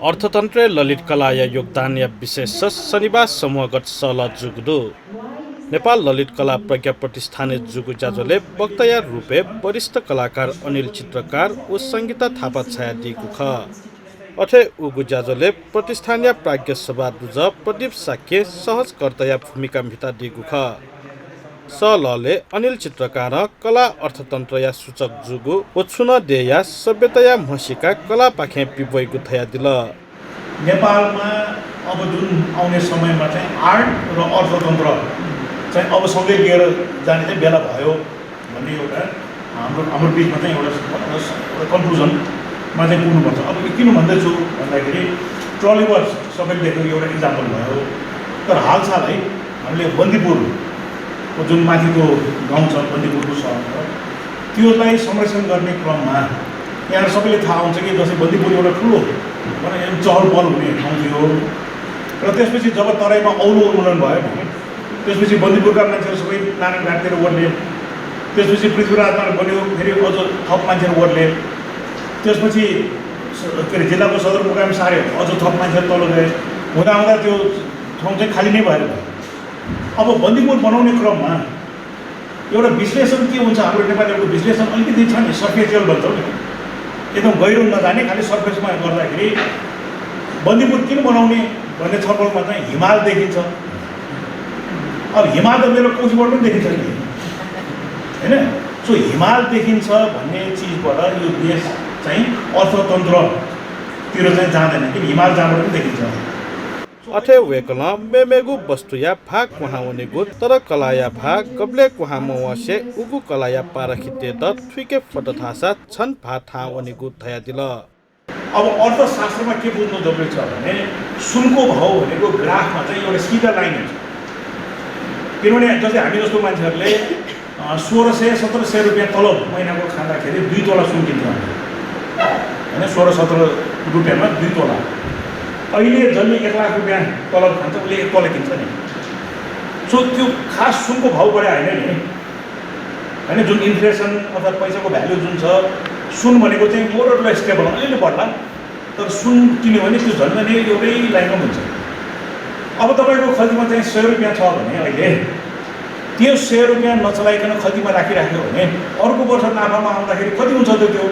अर्थतन्त्र ललित कलाया योगदान या विशेष शनिबार समूहगत षयलय जुगदु नेपाल ललित कला प्रज्ञा प्रतिष्ठान जुगु जाजोले वक्तया रूपे वरिष्ठ कलाकार अनिल चित्रकार व संगीता थापा छाया दिएको ख अथे उगु जाजोले प्रतिष्ठान या प्राज्ञ सभा दुज प्रदीप साक्य सहज कर्तया भूमिका भिता दिएको ख षयलयले अनिल चित्रकार कला अर्थतन्त्र या सूचक जुगु व छुन देया सभ्यता मसिका कला पाखे पिबोइ गुथया दिल नेपालमा अब जुन आउने समयमा चाहिँ आर्ट र अर्थतन्त्र चाहिँ अब सँगै लिएर जाने चाहिँ बेला भयो भन्ने एउटा हाम्रो बिचमा चाहिँ एउटा कन्क्लुजनमा चाहिँ पुग्नुपर्छ। अब किन भन्दैछु भन्दाखेरि ट्रली बस सबैले देखेको एउटा इक्जाम्पल भयो। तर हालसाल है हामीले बन्दीपुरको जुन माथिको गाउँ छ बन्दीपुरको सहर त्यसलाई संरक्षण गर्ने क्रममा यहाँ सबैले थाहा हुन्छ कि जस्तै बन्दीपुर एउटा ठुलो चहल पहल हुने ठाउँ थियो र त्यसपछि जब तराईमा औलो उन्मूलन भयो भने त्यसपछि बन्दीपुरका मान्छेहरू सबै नारायण घाटतिर ओर्ले, त्यसपछि पृथ्वीराजमा बन्यो, फेरि अझ थप मान्छेहरू ओर्ले, त्यसपछि के अरे जिल्लाको सदरमुकाम सार्यो, अझ थप मान्छेहरू तल गए, हुँदा हुँदा त्यो ठाउँ चाहिँ खाली नै भएर गयो। अब बन्दीपुर बनाउने क्रममा एउटा विश्लेषण के हुन्छ, हाम्रो नेपालीहरूको विश्लेषण अलिकति छ नि, सर्फेसियल भन्छौँ नि, एकदम गहिरो नजाने, खालि सर्फेसमा गर्दाखेरि बन्दीपुर किन बनाउने भन्ने छलफलमा चाहिँ हिमाल देखिन्छ। अब हिमाल त मेरो कोशीबाट पनि देखिन्छ नि होइन। सो हिमाल देखिन्छ भन्ने चिजबाट यो देश चाहिँ अर्थतन्त्रतिर चाहिँ जाँदैन कि हिमाल जहाँबाट पनि देखिन्छ। अथे वेकला मेमेगु वस्तु या भाग कुहाउनेगु तर कलाया भाग कबले कुहामवासे उगु कलाया पारखिते द थुइके फटथासा छन भाथा वनेगु थया दिल। अब अर्थशास्त्रमा के बुझ्नु जरुरी छ भने सुनको भाउ भनेको ग्राफमा चाहिँ एउटा सिधा लाइन हुन्छ। किनभने जस्तै हामी जस्तो मान्छेहरूले 1600-1700 रुपियाँ तलब महिनाको खाँदाखेरि 2 तोला सुन किन्छौँ होइन, 16-17 रुपियाँमा 2 तोला। अहिले जसले 1 लाख रुपियाँ तलब खान्छ उसले 1 तोला किन्छ नि। सो त्यो खास सुनको भाउ बढ्या होइन नि होइन, जुन इन्फ्लेसन अर्थात् पैसाको भ्यालु जुन छ, सुन भनेको चाहिँ मोरल स्टेबल अलिअलि बढ्ला, तर सुन किन्यो भने त्यो झन् नै एउटै लाइनमा हुन्छ। अब तपाईँको खल्तीमा चाहिँ 100 रुपियाँ छ भने अहिले त्यो 100 रुपियाँ नचलाइकन खल्तीमा राखिराख्यो भने अर्को वर्ष नाफामा आउँदाखेरि कति हुन्छ त त्यो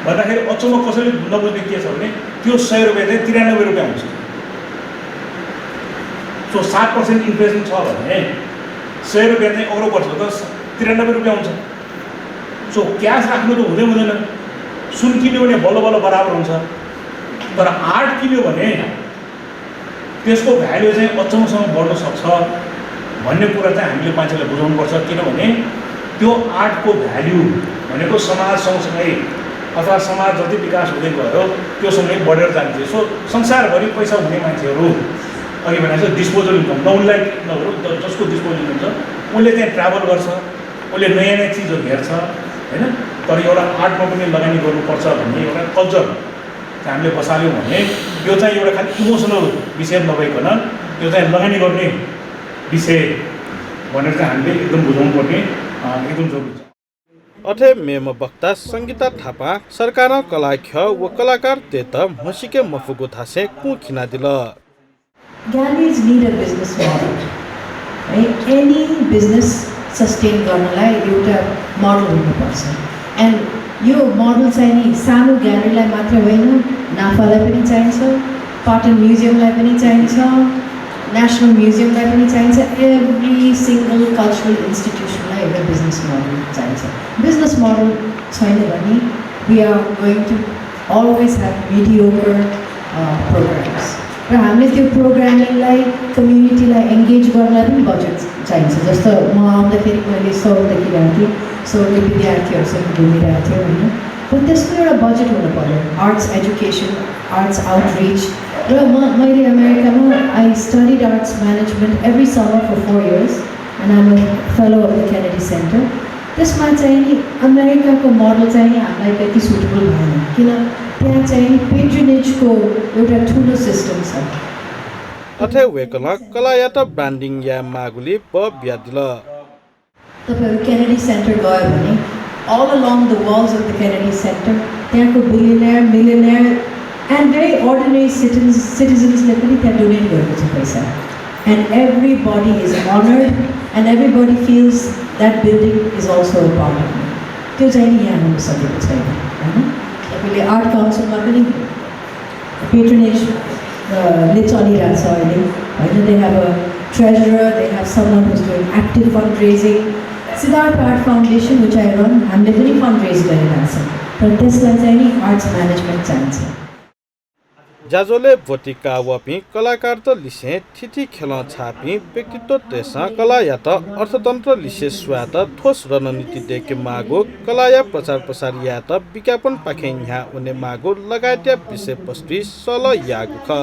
भन्दाखेरि अचम्म कसैले नबुझ्ने के छ भने त्यो 100 रुपियाँ चाहिँ 93 रुपियाँ हुन्छ। सो 7% इन्फ्लेसन छ भने 100 रुपियाँ चाहिँ अरू वर्ष त 93 रुपियाँ हुन्छ। सो क्यास राख्नु त हुँदैन, सुन किन्यो भने बल्ल बल्ल बराबर हुन्छ। तर आर्ट किन्यो भने त्यसको भ्यालु चाहिँ अचम्मसम्म बढ्न सक्छ भन्ने कुरा चाहिँ हामीले मान्छेलाई बुझाउनुपर्छ। किनभने त्यो आर्टको भ्याल्यु भनेको समाज सँगसँगै अथवा समाज जति विकास हुँदै गयो त्यो सँगै बढेर जान्छ। सो संसारभरि पैसा हुने मान्छेहरू अघि भनेको डिस्पोजल इन्कम नउनलाई नगरौँ, जसको डिस्पोजल इन्कम छ उसले चाहिँ ट्राभल गर्छ, उसले नयाँ नयाँ चिजहरू हेर्छ होइन। तर एउटा आर्टमा पनि लगानी गर्नुपर्छ भन्ने एउटा कल्चर हामीले बसाल्यौँ भने यो चाहिँ एउटा खालि इमोसनल विषय नभइकन यो चाहिँ लगानी गर्ने विषय भनेर चाहिँ हामीले एकदम बुझाउनु पर्ने एकदम जरुरी छ। अथे मेम वक्ता संगीता थापा सरकार कलाख्य व कलाकार तेत मसिके मफुगु थासे कु खिना दिल। Galleries need a business model, right? Any business sustain गर्नलाई एउटा मोडल हुनुपर्छ। एन्ड यो मोडल चाहिँ नि सानो ग्यालरीलाई मात्र होइन, नाफालाई पनि चाहिन्छ, पाटन म्युजियमलाई पनि चाहिन्छ, नेसनल म्युजियमलाई पनि चाहिन्छ, एभ्री सिङ्गल कल्चरल इन्स्टिट्युसनलाई एउटा बिजनेस मोडल चाहिन्छ। बिजनेस मोडल छैन भने we are going to always have mediocre programs. र हामीले त्यो प्रोग्रामिङलाई कम्युनिटीलाई एङ्गेज गर्नलाई पनि बजेट चाहिन्छ। जस्तो म आउँदाखेरि मैले सौर देखिरहेको थिएँ, सौरले विद्यार्थीहरूसँग घुमिरहेको थियो होइन, तर त्यसको एउटा बजेट हुनु पऱ्यो, आर्ट्स एजुकेसन, आर्ट्स आउटरिच। र मैले अमेरिकामा I studied arts management every summer for 4 years and I'm a fellow of the Kennedy Center. त्यसमा चाहिँ नि अमेरिकाको मोडल चाहिँ नि हामीलाई त्यति सुटेबल भएन, किन त्यहाँ चाहिँ पेट्रोनेजको एउटा ठुलो सिस्टम छ। अथे वेकला कला या त ब्रान्डिङ या मागुली ब ब्यादिल। तपाईँहरू केनेडी सेन्टर गयो भने all along the walls of the Kennedy center त्यहाँको billionaire millionaire And very ordinary citizens पनि त्यहाँ डोनेट गरेको छ पैसा. And everybody is honored and everybody feels that building is also a part of it. त्यो चाहिँ नि यहाँ हुन सकेको छैन हैन. तपाईँले आर्ट काउन्सिलमा पनि पेट्रोनेज ले चलिरहेको छ अहिले हैन. They have a treasurer, they have someone who's doing active fundraising. Siddharth Art Foundation, which I run, हामीले पनि fundraise गरिरहेको छ. तर त्यसलाई चाहिँ नि आर्ट्स म्यानेजमेन्ट चाहिन्छ. जाजोले भोटिका वपी कलाकार त लिसे ठिठी खेल छापी व्यक्तित्व तेसा कला या त अर्थतन्त्र लिसे स्वात ठोस रणनीति देखे मागो कला या प्रचार प्रसार या त विज्ञापन पाखे यहाँ उन्ने मागो लगायत विषय वस्तु सल यागु ख.